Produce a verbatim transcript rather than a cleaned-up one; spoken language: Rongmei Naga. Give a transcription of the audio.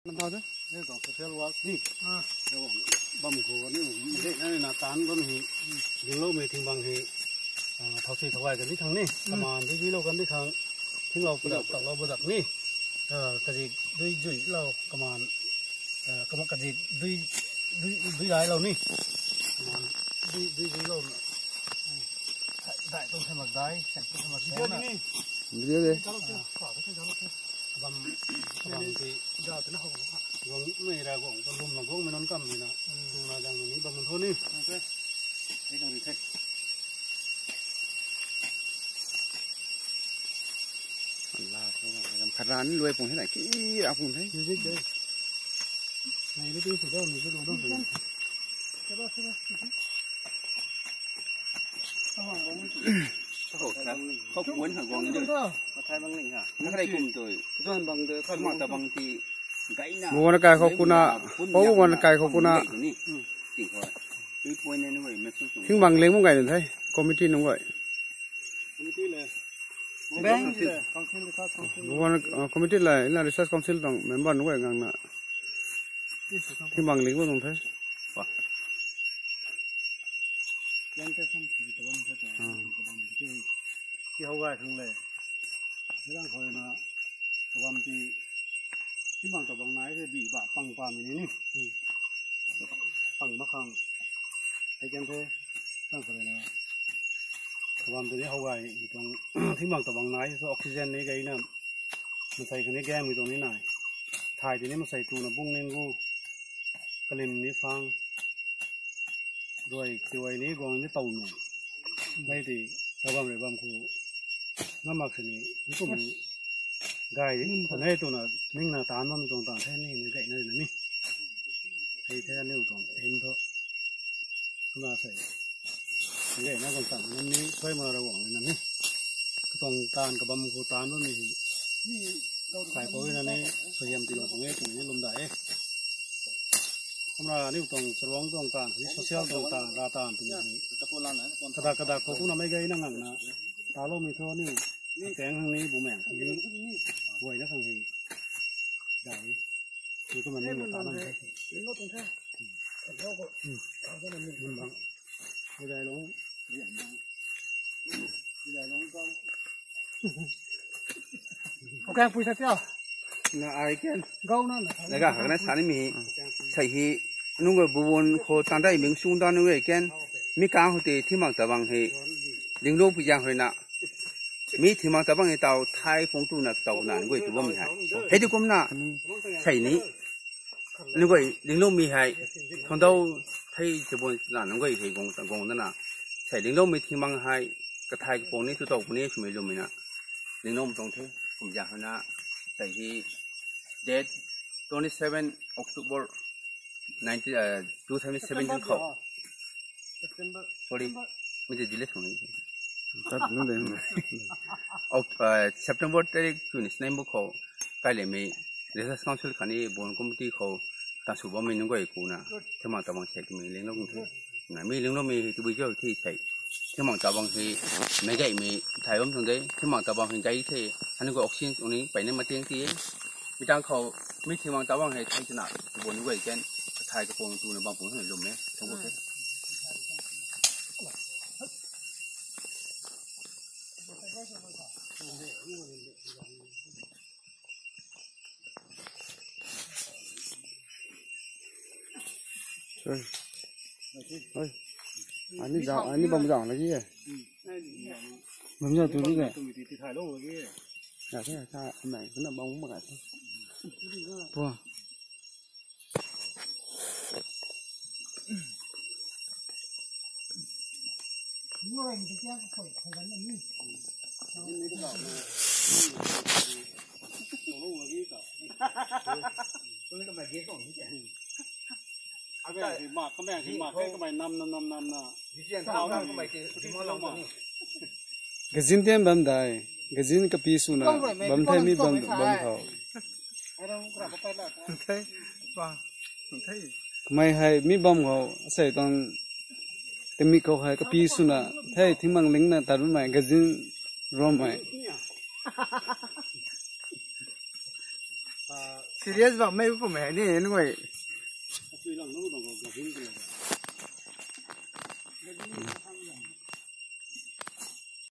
Nang thau de, e tang social work ni. Bam khou ni, de na na tan bam hi, dingloumei thingbang hi, thau si thau ai kan di khang ni, kaman dui dui lou kan di khang, thinglou padak, taklou padak ni, kazik dui dui lou kaman, kaman kazik dui dui dui lai lou ni, kaman dui dui dui lou na, dai tuang thei mak dai, sen tuang thei mak sen na. Video de. Bam, bam ti, guang mei ra guang, ta lum la guang mei nunc kam mei na. Tuna dang ni bam thu ni. Khat ran luai pung the na, ki ra pung the. Music de. Nai ni tu su da, music lo da. Khou kuan ha guang de. Mathai bang ling ha. Na kare kum tu. Zon bang de. Kama ta bang ti. Gaina. Buan kai khou kuna. Pau buan kai khou kuna. Ting khou. Three point nine wei message. Thingbang ling mu gai de the. Committee nunc guay. Committee le. Bang le. Council le, council. Buan committee le, ina research council tang member nunc guay ngang na. Thingbang ling mu nung the. Yang te sam si tabam se ta, tabam ti, ti hou gai khang le. Yang khou na tabam ti, thingbang tabang nai se bi ba pang pa mi ni. Pang ma khang. Hei kan the, tang khou na tabam ti ni hou gai, tang thingbang tabang nai se oxygen ni gai na. Masei khang ni gang mi tuang ni nai. Thai ti ni masei tu na bung ning gu. Kalim ni phang. Ruai, tiwai ni guang ni tau nu. Mei ti, tabam rui bam khou. Namak sini, ni kum ni. Gai di, tanei tu na, ning na tan bam tuang tan the ni, ni gai na ni. Hei the ni tuang, hei thu. Kumna sei. Ni gai na tuang tan, ni, ni, suai ma ra guang ni na ni. Katuang tan, kabam khou tan bam ni. Kai pau na ni, suaihiam ti lo pang e, kum ni lum da e. Kumna ni tuang charuang tuang tan, ni social tuang tan, ra tan tu ni. Kada kada khou kumna mei gai na ngang na. Taloumei thu ni, teng hang ni, bumaeng hang ni, buai na khang hi. Dai. Ni kumna ni na ta nam the. Ni bang. Ni dai long. Ni dai long kau. Khou kang pui sa tio. Na ai ken. Gau na na. Na ga hak na sa ni mi. Sei hi nunc guay bubon khou tan dai ming sung dan nunc guay ken. Mi kang hou te thimang tabang hi. Dinglo pui jang hoi na. Mi thimang tabang hi tau thai pung tu na tau na nunc guay tu bam mi hai. Hei di kum na. Sei ni. Nunc guay, lingloumei hei, thangdau thei tabun na nunc guay hei guang, guang dana. Sei lingloumei thingmang hei, kathai kapung ni, tu tau puni, swmei lumei na. Lingloumei tuang the, kum ja hana, sei hi, date twenty seven October nineteen, uh, two thousand seventeen khou. Sorry, mei delete hong ni. Tat nu de. Oct-, uh, September tarik tuni snai bu khou, kai le mei, Research Council khatni Bon Committee khou, ta sw bammei nunc guay kuna, thimang tabang sei kumei linglou kum the. Na, mi lingloumei hi tabui zau thi sei. Thimang tabang hi, mei gaymei, thai bam tuang de, thimang tabang hi gay the, hanu guay oxygen uni, peyna mateng ti e. Mi tang khou, mi thimang tabang hi, thai tina, bon guay ken, thai kapung tu na bam pung hei lum e, thang bu the. Sorry. Oi. Ani jang, ani bam jang lagi e. Bam jang tu ni de. Ya, ya, ya, mai, kena bam ma ka. Pua. Gazin tian bam dai. Gazin kapi swna bam the mi bam, bam khou. Kamei hei mi bam khou, sei tuang timi khou hei kapi swna, thei thingmang lingna tat bammei, gazin rom hei. Serious bam mei kum hei ni nungai.